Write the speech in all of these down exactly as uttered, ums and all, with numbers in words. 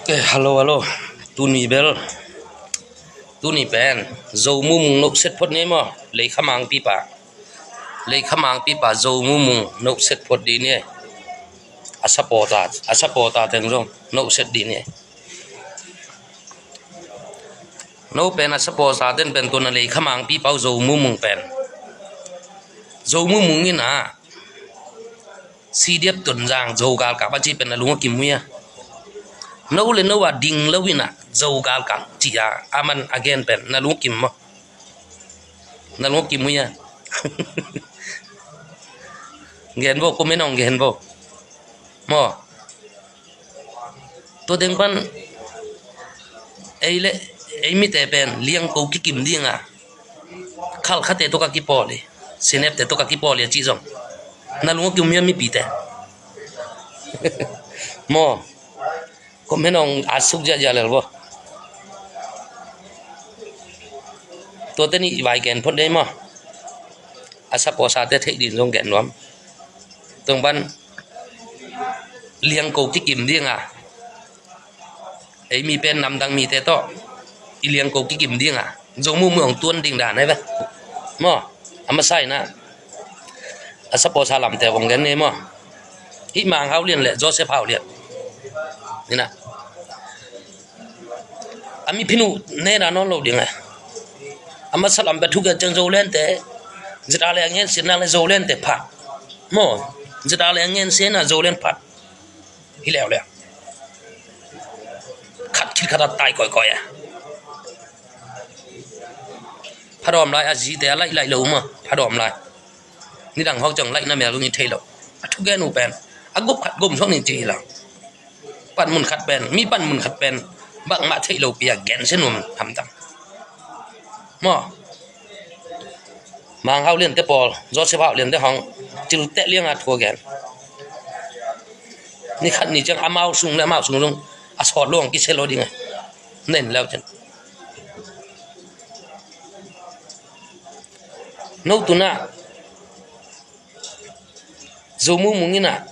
Eh, hello, hello. Tuni bel, tuni pen Zo Mumung nohset phot ni maw? Leikha Mangpipa, Leikha Mangpipa Zo Mumung nohset phot di ni. A supporter, a supporter teng zong nohset di ni. No pen a supporter ten pen tuna Leikha Mangpipa uh Zo Mumung pen, Zo Mumung in a C D F Tonzang Zo galkap a ci pen na lung a kim uh hia? No le no a ding lo in a Zo galkap ci a, a man a gen pen na lung a kim maw? Na lung a kim uh hia? Gen bo, comment hong gen bo maw? Tua teng pan ei le ei mite pen liangko kikim ding a, Khalkhate tawh ka kipawl hi, Sinepte tawh ka kipawl hi a cih zong na lung a kim uh hia mipite? Maw? Comment hong a suk ziahziah lel bo. Tuate nih vai gen phot dei maw? A supporter te theih din zong gen nuam. Tua teng pan liangko kikim ding a, ei mi pen namdang mite tawh i liangko kikim ding a, Zo Mumung hong tuan ding dan hi ve maw? A masa in a, a supporter lamte hong gen ni maw? Hih Mang Hau Lian le Joseph Hau Lian in a, a miphin uh nena nawn lo ding a, a masa lam bek thugen ciang Zolandte, ZRA le a ngensiatna le Zolandte phat maw? ZRA le a ngensiatna Zoland phat hi leuleu. Khat khit khat a tai kawikawi a, phadawm lai a zite a laih laih lo maw? Phadawm lai nidang hawk ciang laihna mel zong hi thei lo. A thugen uh pen a gum khat gum suak ni ci hi lo. Panmun khat pen, mi panmun khat pen bangmah theih lopi a gensia nuam hamtang maw? Mang Hau Liante pawl, Joseph Hau Liante hong cil teh liang a thu a gen. Ni khat ni ciang amau sung le amau sung zong a sawt lo hong kisia lo ding a, nen leu cin. No tuna Zo Mumung in a,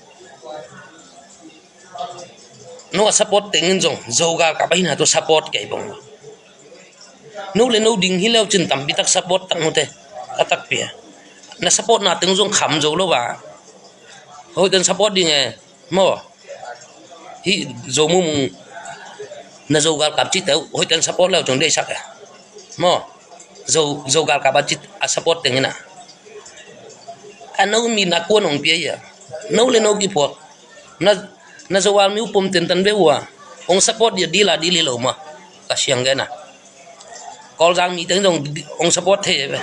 no a support teng in zong Zo galkap a hi na tua support kei bang. No le no ding hi leu cin tampi tak support tak nute. A takpi a, na support na teng zong kham zo lo a, hoih ten support ding e maw? Hih Zo Mumung na Zo galkap cihte uh hoih ten support leu cin deihsak e maw? Zo, Zo galkap a cih a support teng in a, a no mi na kuan hong pia hi a, no le no kiphuak. Na, na Zo Army uh pom tentan ve uh a, hong support dia dil a dil hi lo maw? Ka siang gen a, Kawlzang mi teng zong hong support thei ve.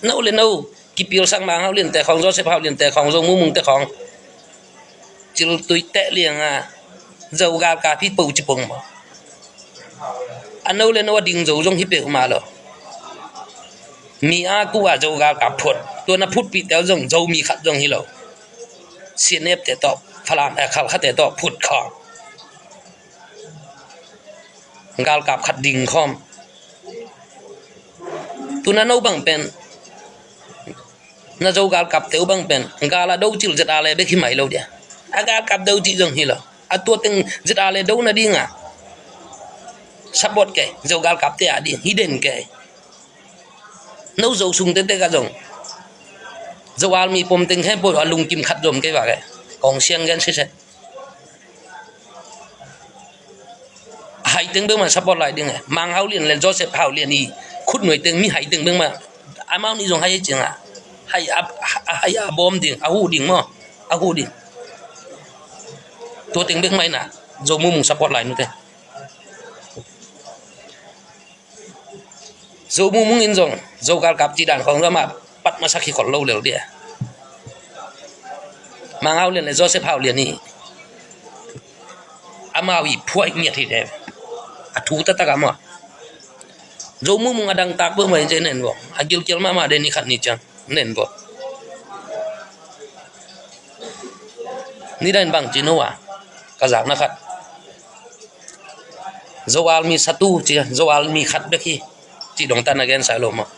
No le no kipilsak Mang Hau Liante khawng, Joseph Hau Liante khawng, Zo Mumungte khawng cil tui teh liang a, Zo galkap hi po ci pong maw? A no le no a ding zo zong hi peuhmah lo. Mi a kuh a Zo galkap phut, tua na phutpihte uh zong Zomi khat zong hi lo. Sinepte tawh, Falam, eh, Khalkhate tawh phut khawng, galkap khat ding khawm. Tuna no bang pen, na Zo galkapte uh bang pen gal a do cil ZRA le bek hi mai lo dia. A galkap do cih zong hi lo. A tua teng ZRA le do nading a support kei, Zo galkapte a ding hi den kei. No Zo sung tete ka zong Zo Army pom teng he po a lungkim khat zom kei va kei. Kong siang gen sese. Hai teng bek mah support lai ding e. Mang Hau Lian le Joseph Hau Lian i khutnuai teng mi hai teng bek mah. Amau nih zong hai ciang a, hai a, a hai a bawm ding, a huh ding maw? A huh ding. Tua teng bek mah in a Zo Mumung support lai nute. Zo Mumung in zong Zo galkap cih dan khawng zong amah pat masak hi khol lo lel dia. Mang Hau Lian le Joseph Hau Lian hi. Amau i phuai ngiat hi de. A thu taktak a maw? Zo Mumung a dangtak beuh mah in ci nen bo. A gilkial mahmah de ni khat ni ciang nen bo. Nidang in bang ci no a, ka zakna khat, Zo Army satu ci, Zo Army khat bek hi cih dong tan a gensa lo maw?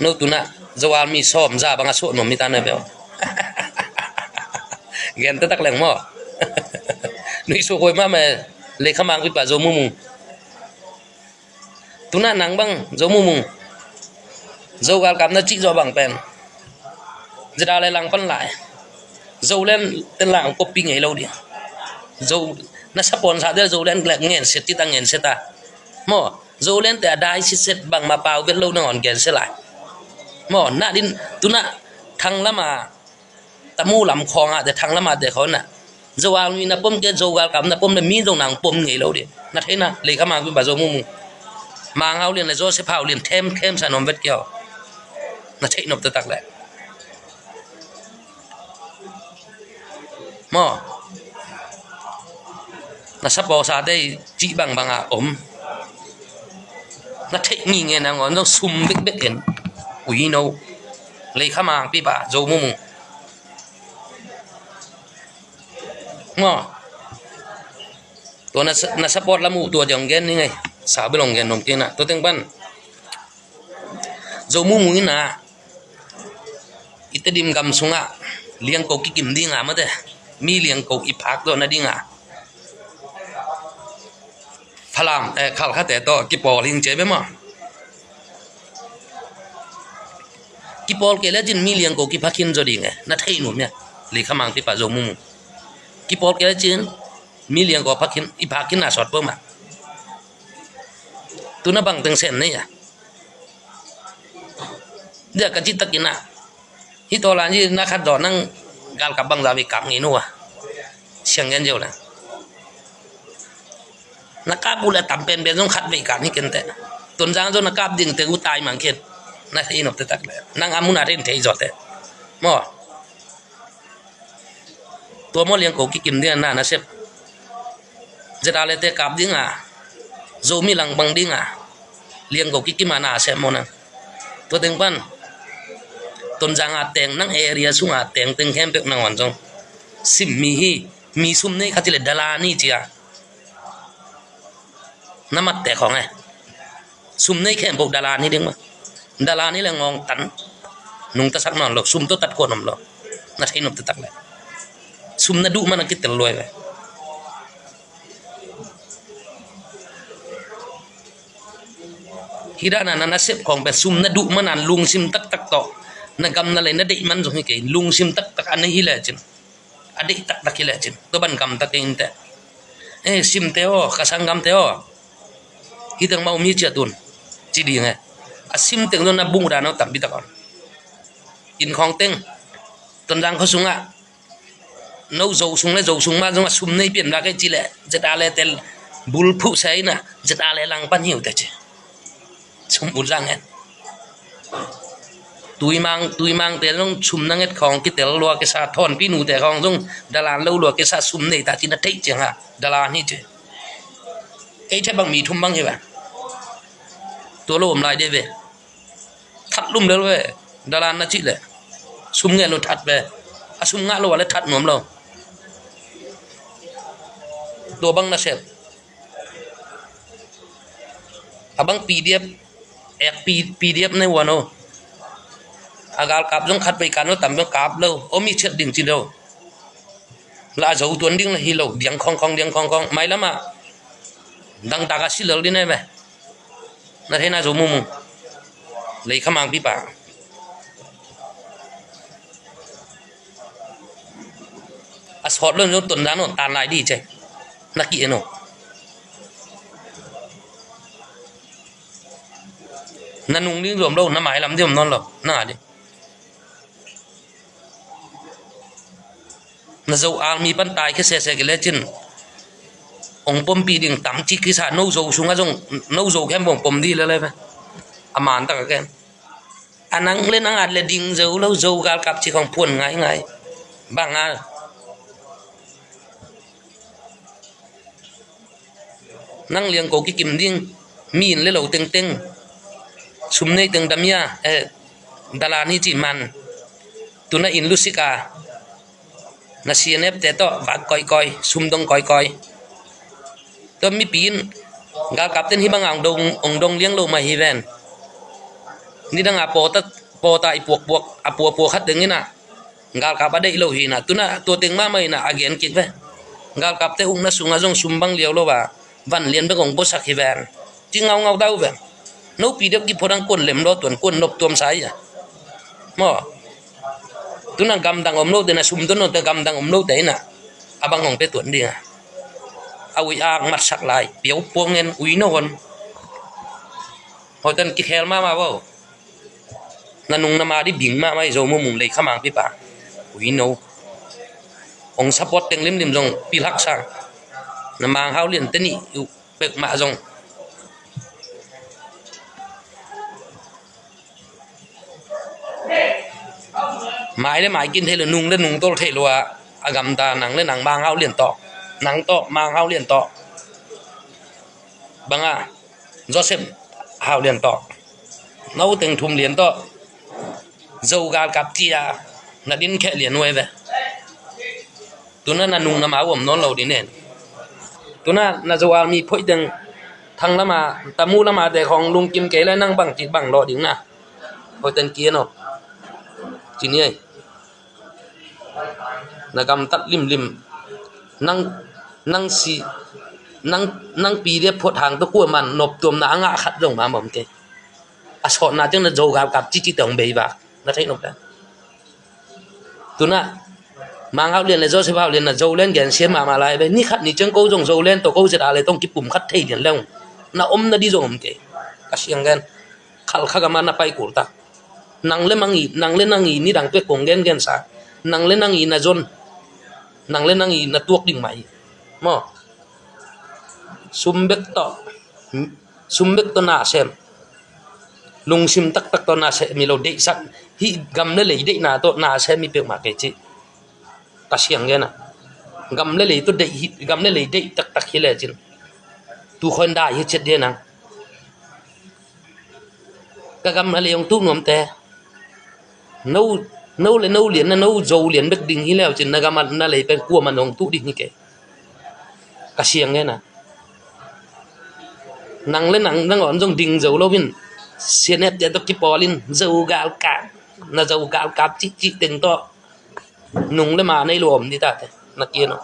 No tuna Zo Army sawm za bang a suah nuam mi tan a beuh. Gen taktak leng maw? Nuih suak huai mahmah e. Leikhamang pipa Zo Mumung. Tuna nang bang Zo Mumung, Zo galkap na cih zawh bang pen ZRA le langpan lai. Zoland te lang koppi ngei lo ding. Zo na sapawn sa te Zoland le ngen set ti ta ngen set ta. Maw, Zoland te a dai siset bang ma pau vet lo nangawn gen set lai. Maw, na din tuna thang lama tamu lam khawng ah te thang lama te khawng na Zo army na pom ke Zo galkap na pom le mi zong nang pom ngei lo ding. Na theihna Leikhamang pipa Zo Mumung. Mang Hau Lian le Joseph Hau Lian them them sa nom vet kiau. Na theih nop taktak le. Maw. Na sapaw sa te cih bangbang a om. Na theih ngingei nangawn zong sum bekbek en. Ui no. Leikhamang pipa Zo Mumung. Maw. Tua na sa-, na support lam uh tua diang gen ni ngei. Sa belong gen nom kina. Tua teng pan Zo Mumung ina i Tedim gam sungah liangko kikim dinga mate, mi liangko i phak zawh nadinga Falam, eh, Khalkhate tawh kipawl hing cia bia maw? Kipawl kei lecin mi liangko kiphak khin zaw ding e, na thei nuam hia? Leikhamang pipa Zo Mumung. Kipawl kei lecin mi liangko phak khin, i phak khin na sawt peuhmah. Tuna bang teng sen nei a. Dia ka cih takin ah, hih tawlan hi na khat dawh nang galkap bangza vei kap ngei no a. Siang gen zeu la. Na kap uh le tam penpen zong khat vei kap hi kenteh. Tonzang zong na kap ding te uh tai mang khen. Na thei nop te tak le. Nang a mun a rin thei zaw te. Maw. Tua maw liangko kikim dinga na nasep. Zeta le te kap dinga. Zomi lang bang dinga. Liangko kikim a nasep maw nang. Tua teng pan. Tonzang a teng nang area sunga teng teng khempeuh nangawn zong. Sim mi hi. Mi sum nei khat hi le dalan hi cia. Na mat te khawng e. Sum nei khempeuh dalan hi ding ma. Dalan hi le ngawng tan. Nungta sak nawn lo. Sum tawh tat kuan om lo. Na thei nop te tak le. Sum na duh man a kitel luai ve. Hi dana na nasep khawng pen sum na duh man a lungsim taktak tawh. Na gam na lei na deih man zong hi kei. Lungsim taktak a nei hi lecin. A deih taktak hi lecin. Tua ban gamta kei inteh. Eh, simte aw, ka sanggamte aw. Hih teng mau mi ciat un. Ci ding e. A simteng zong na bung dan aw tampi tak aw. Inn khawng teng. Tonzang khua sungah. No Zo sung le Zo sung mah zong a sum nei pian bak e ci le. Zeta le tel. Bul phuh sa ina. Zeta le langpan hiu te ci. Sum ut zang hen. Tuimang, tuimang te zong sum na nget khawng kitel lua kisa, thawnpi nute khawng zong dalan lo lua kisa sum nei ta ci na theih ciang ha, dalan hi ci. Ei thei bang mi thum bang hi ba. Tua lo om lai de ve. That lum lel ve. Dalan na cih le. Sum nget lo that ve. A sum ngah lo a le that nuam lo. Tua bang na sep. A bang P D F, ek P-, P D F nei ua no. A galkap zong khat vei kan lo tam zong kap lo. Om i ciat ding ci lo. La a zo tuan ding la hi lo. Diang khawng khawng, diang khawng khawng. Mai lama. Dangtak a si lel ding nei ve. Na thei na Zo Mumung. Leikhamang pipa. A sawt lo zong Tonzang no tan lai di ce. Na ki eno. Na nung ding zom lo, na mailam ding om nawn lo, na nga ding. Na Zo army pan tai khe sese kei lecin. Ong pompi ding tam ci kisa no Zo sunga zong, no Zo khem bong pom di le le ve. A man tak a khem. A nang le nang at le ding zo lo, Zo galkap ci khong phuan ngaingai. Bang a. Nang liangko kikim ding, mi in le lo tengteng. Sum nei teng damia, eh, dalan hi ci man. Tuna in lusik a. Na C N F te tawh vak kawikawi, sum dong kawikawi. Tua mipi in galkap ten hih banga ong dong, ong dong liang lo mah hi ven. Nidanga pawta, pawta i puakpuak, a puapua khat deng ina galkap a deih lo hi ina, tuna tua teng mahmah ina a gen kik ve. Galkapte ukna sungah zong sum bang liau lo a, van lian bek hong puaksak hi veng. Ci ngaungau dau veng. No P D F kiphot ang kuan lem lo tuan, kuan nop tuam sa hi a. Maw. Tuna gamdang om lote na sum tuan lote gamdang om lote ina. A bang hong pe tuan ding a. A ui ak matsak lai. Piau puang en ui no hon. Hotan kikhel mama bo. Na nung na ma di bing mahmah i Zo Mumung lei khamang pipa. Ui no. Hong support teng limlim zong pilhak sang. Na Mang Hau Lian teni uh pek mah zong. Mai le mai kin thei lo, nung le nung tol thei lo a, a gamta nang le nang Mang Hau Lian tawh. Nang tawh Mang Hau Lian tawh. Banga Joseph Hau Lian tawh. No teng thum lian tawh. Zo galkap cia na din kheh lian uai ve. Tuna na nung na ma uam nawn lo ding nen. Tuna na Zo Army phoih teng thang lama, tamu lama te khong lungkim kei le nang bang cih bang lawh ding na. Phoih teng kian aw. Ci ni ei. Na gamtat limlim. Nang, nang si, nang, nang P D F phot hang tawh kuaman noptuamna a ngah khat zong mah om kei. A sawtna ciang na Zo galkap cici tawng bei vak. Na theih nop dan. Tuna Mang Hau Lian le Joseph Hau Lian na Zo Lian gen siam mahmah lai ve. Ni khat ni ciang ko zong Zo Lian tawh ko zet a le tawng kipum khat thei lian leng. Na om na di zong om kei. Ka siang gen. Khalkha gama na pai kul ta. Nang le mang i, nang le nang i nidang pek kong gengen sa. Nang le nang i na zon. Nang le nang i na tuak ding mah i. Maw. Sum bek tawh. Sum bek tawh na sem. Lungsim taktak tawh na sem i lo deihsak. Hih gam le lei deihna tawh na sem i pek mah kei cih. Ka siang gen a. Gam le lei tawh deih hi, gam le lei deih taktak hi lecin. Tu khawn dai hi ciat dia nang. Ka gam a lei hong tuk nuamte. No, no le no lian na no Zo lian bek ding hi leu cin na gam a na lei pen kuaman hong tuk ding hi kei. Ka siang ngen a. Nang le nang nang on zong ding zo lo in. Sian hep dia tawh kipawl in Zo galkap. Na Zo galkap cih cih teng tawh. Nung le ma nei lo om ni tate. Na kian aw.